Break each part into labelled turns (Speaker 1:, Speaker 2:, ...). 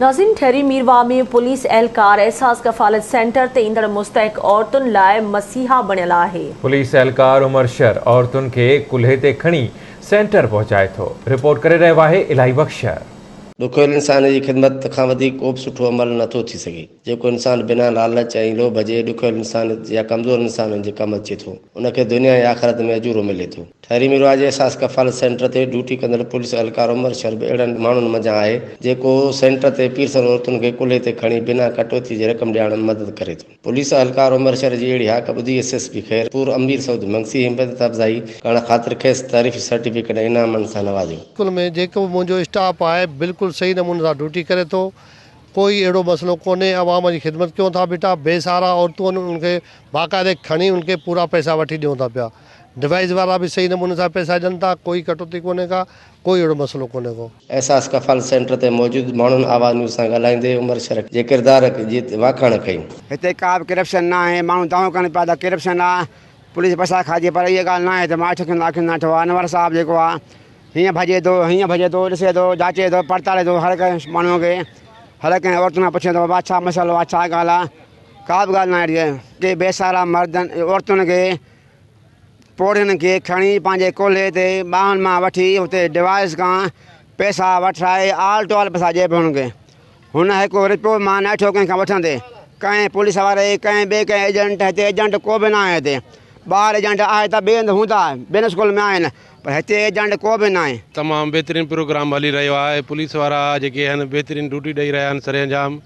Speaker 1: ناظرين ٺري ميرواهه ۾ پوليس اهلڪار احساس ڪفالت سينٽر تي ايندڙ مستحق عورتن لاء مسيحا بڻيل آهي.
Speaker 2: پوليس اهلڪار عمر شر عورتن کي ڪلهي تي کڻي سينٽر پهچائي ٿو. رپورٽ ڪري رهيو آهي الاهي بخش شر.
Speaker 3: ڏکويل انسان جي خدمت کان وڌيڪ ڪو به سٺو عمل نه ٿو ٿي سگهي. جيڪو انسان بنا لالچ ۽ لوڀ جي ڏکويل انسان يا ڪمزور انسانن جي ڪم اچي ٿو، ان کي دنيا ۽ آخرت ۾ اجورو ملي ٿو. ٺري ميرواهه جي احساس ڪفالت سينٽر تي ڊيوٽي ڪندڙ پوليس اهلڪار عمر شر به اهڙن ماڻهن منجهان آهي، جيڪو سينٽر تي پيرسن عورتن کي ڪلهي تي کڻي بنا ڪٽوتي جي رقم ڏيارڻ ۾ مدد ڪري ٿو. پوليس اهلڪار عمر شر جي اهڙي هاڪ ٻڌي S S P Khairpur Amir Saud Magsi همت افزائي ڪرڻ خاطر کيس تعريفي سرٽيفڪيٽ ۽ انعامن سان نوازيو.
Speaker 4: اسڪول ۾ جيڪو به منهنجو اسٽاف آهي بلڪل صحيح نموني سان ڊيوٽي ڪري ٿو ڪوئي اهڙو مسئلو ڪونهي عوام جي خدمت ڪيون ٿا بيٽا بي سهارا عورتون آهن انهن کي باقاعدي کڻي انهن کي پورا پئسا وٺي ڏيون ٿا پيا ڊوائيس وارا به صحيح نموني سان پئسا ڏين ٿا ڪوئي ڪٽوتي ڪونهي ڪا ڪوئي اهڙو مسئلو ڪونهي ڪو.
Speaker 3: احساس ڪفالت سينٽر تي موجود ماڻهن آواز نيوز سان ڳالهائيندي عمر شرڪ جي ڪردار جي واکاڻ ڪئي.
Speaker 5: هتي ڪا به ڪرپشن ناهي ماڻهو دانهون ڪن پيا ته ڪرپشن آ پوليس پئسا کائي پر اها ڳالهه ناهي ته مان اٺ کن اکين سان ڏٺو آ انور صاحب جيڪو آ هيئن ڀڄي ٿو هيئن ڀڄي ٿو ڏسي ٿو جاچي ٿو پڙتالي ٿو هر ڪنهن ماڻهو کي هر ڪنهن عورت کان پڇي ٿو بابا ڇا مسئلو آ ڇا ڳالهه آ ڪا به ڳالهه ناهي اهڙي ڪي بي سهارا مردن عورتن کي پوڙهين کي کڻي پنهنجي ڪلهي تي ٻانهن مان وٺي اتي ڊوائيس کان پئسا وٺرائي آل ٽو آل پئسا ڏئي پيو هن کي. هن هڪ رپيو به مان نه ڏٺو ڪنهن کان وٺندي. ڪنهن پوليس واري ڪنهن ٻئي ڪنهن ايجنٽ هتي ايجنٽ ڪو به ناهي هتي. ٻاهر ايجنٽ آهي ته ٻئي هنڌ هوندا ٻين اسڪول ۾ آهن پر هتي ايجنٽ ڪو به ناهي.
Speaker 6: تمام بهترين پروگرام هلي رهيو آهي پوليس وارا جيڪي آهن بهترين ڊيوٽي ڏئي رهيا آهن سرانجام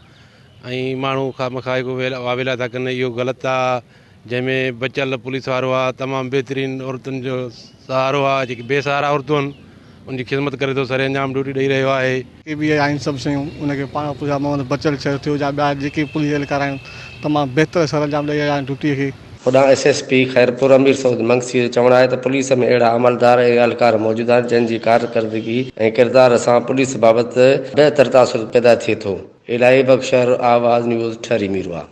Speaker 6: ۽ ماڻهو خامخواه هڪ واويلا ٿا ڪن اهو غلط آهي جنهن ۾ بچيل پوليس وارو آ تمام بهترين عورتن جو سهارو آ جيڪي بي سهارا عورتون آهن ان جي خدمت ڪري ٿو سر انجام ڊيوٽي ڏئي رهيو آهي.
Speaker 7: ڪي به آهن سڀ شيون ان کي پاڻ پڇا محمد بچل شر ٿيو يا ٻيا جيڪي پوليس اهلڪار آهن تمام بهتر سر انجام ڏئي رهيا آهن ڊيوٽي کي.
Speaker 3: هوڏانهن S S P Khairpur Amir Saud Magsi جو چوڻ آهي ته پوليس ۾ اهڙا عملدار ۽ اهلڪار موجود آهن جن جي ڪارڪردگي ۽ ڪردار سان پوليس بابت بهتر تاثر پيدا ٿئي ٿو. الاهي بخش شر، آواز نيوز، ٺري ميرواهه.